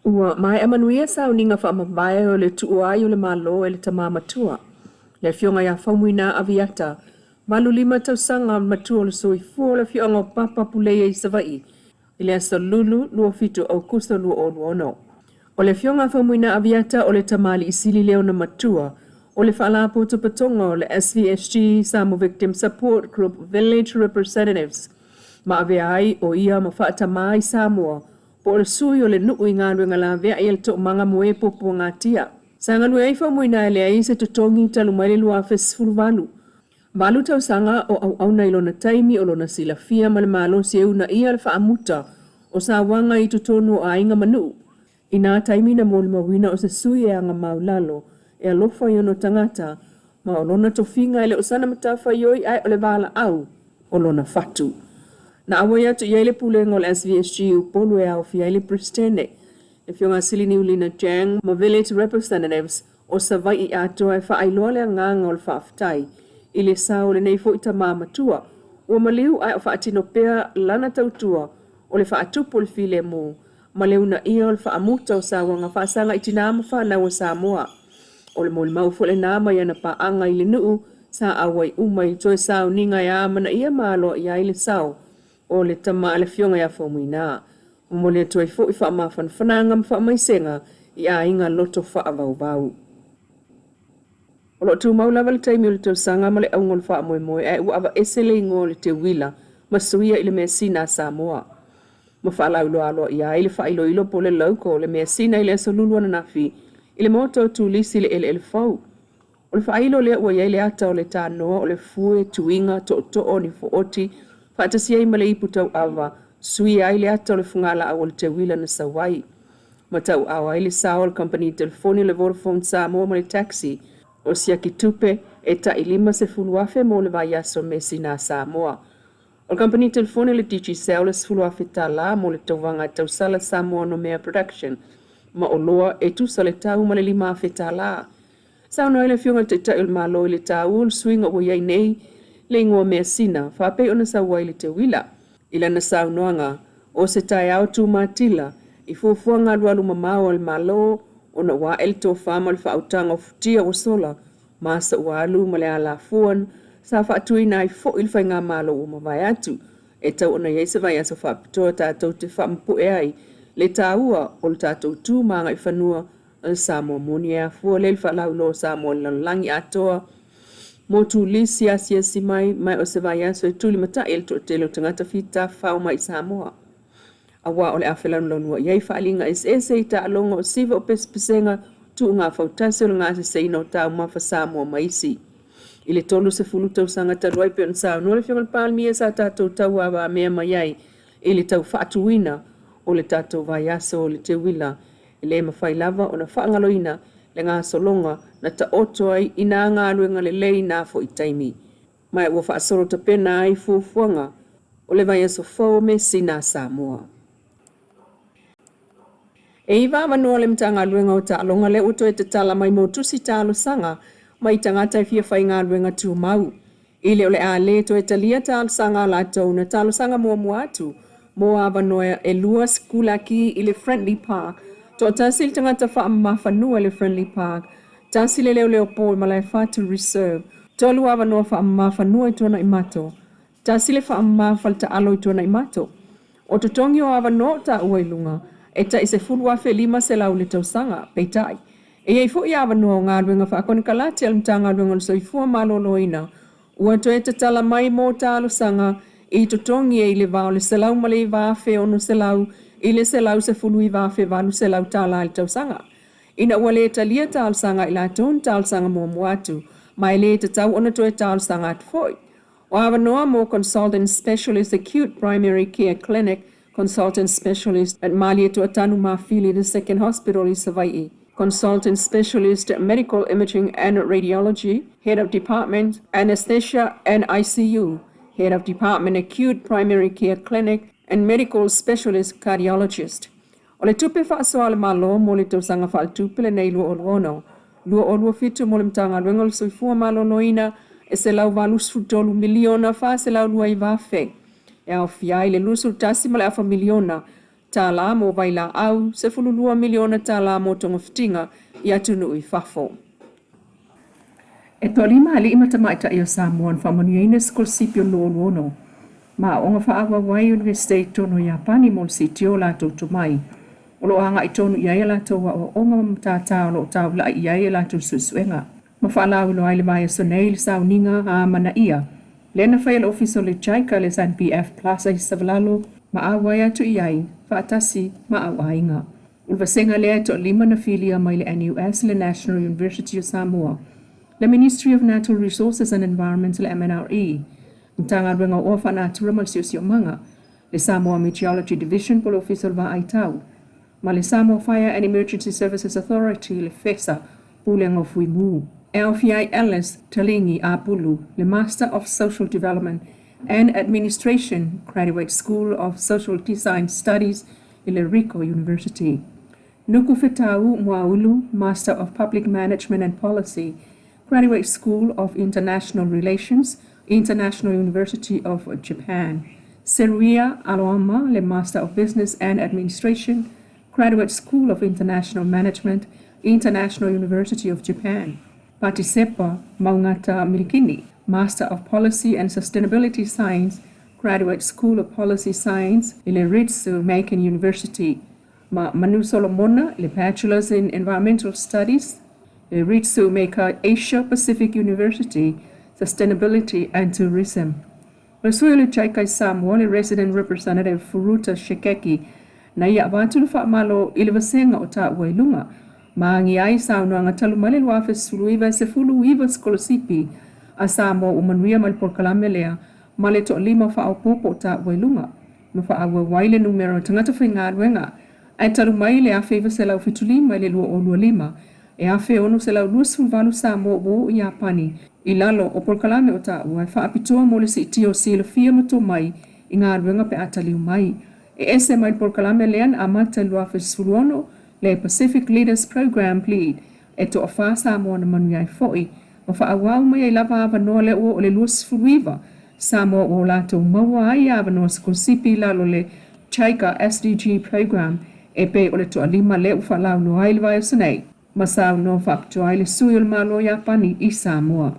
Ua maea manuia sauniga faamavae o le tuua ai o le Malo e le Tama Matua, le Afioga ia Faumuina Aviata, 85 tausaga matua o le soifua o le afioaga o Papa Puleia i Savaii i le aso Lulu 27 Aokuso 2026. O le Afioga a Faumuina Aviata o le tamalii sili lea ona matua o le Faalapotopotoga o le SVSG Samoa Victim Support Group Village Representatives ma avea ai o ia ma faatamā i Samoa po o le sui o le nuu i galuega laveai a le Toomaga mo e Puapuagatia. Sa galue ai Faumuina e leai se totogi talu mai le 2018. Valu tausaga o auauna i lona taimi o lona silafia ma le malosi e uunaia le faamuta o sauaga i totonu o aiga ma nuu. I na taimi na molimauina o se sui e aga maulalo, e alofa i ona tagata, ma o lona tofiga e le o sana matafaioi ae o le valaau o lona fatu. Na auai atu i ai le Pulega o le SVSG i Upolu e aofia ai le Peresetene, le Afioga a Siliniu Lina Chang ma Village Representatives o Savaii atoa e faailoa le agaga o le faafetai i le sao o lenei foi tama matua ua maliu ae o faatino pea lana tautua o le faatupu o le filemu ma le uunaia o le faamuta o sauaga faasaga i tinā ma fanau a Samoa. O le molimau foi lena mai ana paaga i le nuu sa auai uma i toe sauniga e amanaia ma aloaia ai le sao o le tama a le Afioga ia Faumuina. Momoli atu ai foi faamafanafanaga ma faamaisega i aiga loto faavauvau. O lo o tumau lava le taimi o le tausaga ma le auga o le faamoemoe ae ua aveese le igoa o le teuila ma suia i le measina a Samoa. Ma faalauiloa aloaia ai le faailoilo po o le logo o le measina i le Aso Lulu ananafi i le Maota o Turisi i le Eleele Fou. O le faailo lea ua i ai le ata o le tanoa, o le fue, tuiga, tootoo, nifooti, faatasi ai ma le ipu tauava, suia ai le ata o le fugalaau o le teuila na sau ai. Ma tauaao ai le sao o le kamupani telefoni o le Vodafone Samoa ma le taxi o siaki tupe e tai $50,000 mo le vaiaso measina a Samoa. O le kamupani telefoni o le Digicel e $10,000 mo le tauvaga e tausala Samoa Nomea Production ma oloa e tusa le tau ma le $5,000. Saunoa ai le Afioga i le Taitai o le Malo i le taua o le suiga ua i ai nei le igoa measina faapei ona sau ai le teuila. I lana saunoaga, o se taeao tumatila i fuafuaga alualu mamao a le Malo ona ua ae le tofa ma le faautaga o futia ua sola ma asa ua alu ma le alafua sa faatuina ai foi le faigamalo ua mavae atu e tau ona i ai se vaiaso faapitoa tatou te faamapue ai le taua o le tatou tu ma agaifanua o le Samoa moni e afua lea i le faalauiloa o Samoa i le lalolagi atoa mo turisi asiasi mai ma o se vaiaso e tulimatai e le toatele o tagata fita fao mai i Samoa. Aua o le a felanulanuai ai faaaliga eseese i taaloga o siva o pesepesega tuuga fautasi o le gaseseina o taumafa Samoa ma isi. I le 30 tausaga talu ai pei ona saunoa le Afioga i le Palemia sa tatou tauavamea mai ai i le tau faatuina o le tatou vaiaso o le teuila e le mafai lava ona faagaloina le gasologa na taoto ai i nā galuega lelei na foi taimi. Ma ua faasolo tapena ai fuafuaga o le vaiaso fou o measina a Samoa. E iva avanoa le Matagaluega o Taaloga lea ua toe tatala mai mo tusi talosaga mai tagata e fia faigaluega tumau. I le o le a le toe talia talosaga a latou na talosaga muamua atu mo avanoa e lua sikulaki i le Friendly Park. Toatasi le tagata faamamafanua i le Friendly Park, tasi le leoleo po i Malaefatu Reserve, tolu avanoa faamamafanua i Tuanaimato, tasi le faamama faletaalo i Tuanaimato. O totogi o avanoa o taua i luga e tai $10,500 i le tausaga, peitai, e i ai foi avanoa o galuega faakonekarate a le Matagaluega o le Soifua Maloloina ua toe tatala mai mo talosaga i totogi e i le va o le $109,600 i le $119,800 i le tausaga. Ina ua le talia talosaga i latou na talosaga muamua atu, ma e le tatau ona toe talosaga atu foi. O avanoa mo Consultant Specialist Acute Primary Care Clinic, Consultant Specialist at Malietoa Mafili the Second Hospital i Savaii, Consultant Specialist Medical Imaging and Radiology, Head of Department Anesthesia and ICU, Head of Department Acute Primary Care Clinic and Medical Specialist Cardiologist. O le tupe faasoa a le Malo mo le tausaga faaletupe lenei 2026 2027 mo le Matagaluega o le Soifua Maloloina e $183 miliona 429 afe e aofia ai le $21.5 miliona. Tālā mo vailaau, $12 miliona tālā mo togafitiga i atunuu i fafo. E toalima alii ma tamaitai o Samoa na faamanuiaina i sikolasipi o le 2026 ma aooga faaauau ai i Iunivesite i totonu o Iapani mo le siitia o latou tomai o lo o agai tonu i ai a latou aoaoga ma matata o lo o taulai i ai a latou suesuega. Ma faalauiloa ai le vaiaso nei i le sauniga amanaia lea na faia e le Ofisa o le JICA le SNBF Plaza i Savalalo ma auai atu i ai faatasi ma auaiga. O le vasega lea e toalima na filia mai le NUS, le National University o Samoa, le Ministry of Natural Resources and Environment, le MNRE, Matagaluega o Oa Faanatura ma le Siosiomaga, le Samoa Meteorology Division po o le Ofisa o le Vaai Tau, ma le Samoa Fire and Emergency Services Authority, le FESA, Pulega o Fuimu. E aofia ai Alice Taligi Apulu, le Master of Social Development and Administration, Graduate School of Social Design Studies i le Ricoh University. Nukufetau Muaulu, Master of Public Management and Policy, Graduate School of International Relations, International University of Japan. Seruia Aloama, le Master of Business and Administration, Graduate School of International Management, International University of Japan. Patisepa Maungata Milikini, Master of Policy and Sustainability Science, Graduate School of Policy Science i le Ritsumeikan University. Ma Manu Solomona, le Bachelor's in Environmental Studies, le Ritsumeikan Asia Pacific University, Sustainability and Tourism. O le sui o le JICA i Samoa, le Resident Representative Furuta Shigeki, na ia avatu le faamalo i le vasega o taua i luga, ma agi ai saunoaga talu mai le 2019 e 19 sikolasipi a Samoa ua manuia mai le polokalame lea ma le toalima faaopoopo o taua i luga ma faaauau ai le numera o tagata faigaluega ae talu mai le 1975 i le 2025 e 1,628 Samoa ua oo i Iapani i lalo o polokalame o taua e faapitoa mo le siitia o silafia ma tomai i galuega pe a taliu mai. E ese mai le polokalame lea na amata i le 2016, le Pacific Leaders Programme, PLEAD, e toafa Samoa na manuia ai foi, ma faaauau mai ai lava avanoa lea ua oo i le 29 Samoa ua o latou maua ai avanoa sikolasipi i lalo o le JICA SDG Programme e pei o le toalima lea ua faalauiloa ai le vaiaso nei, ma saunoa faapitoa ai le sui o le Malo o Iapani i Samoa.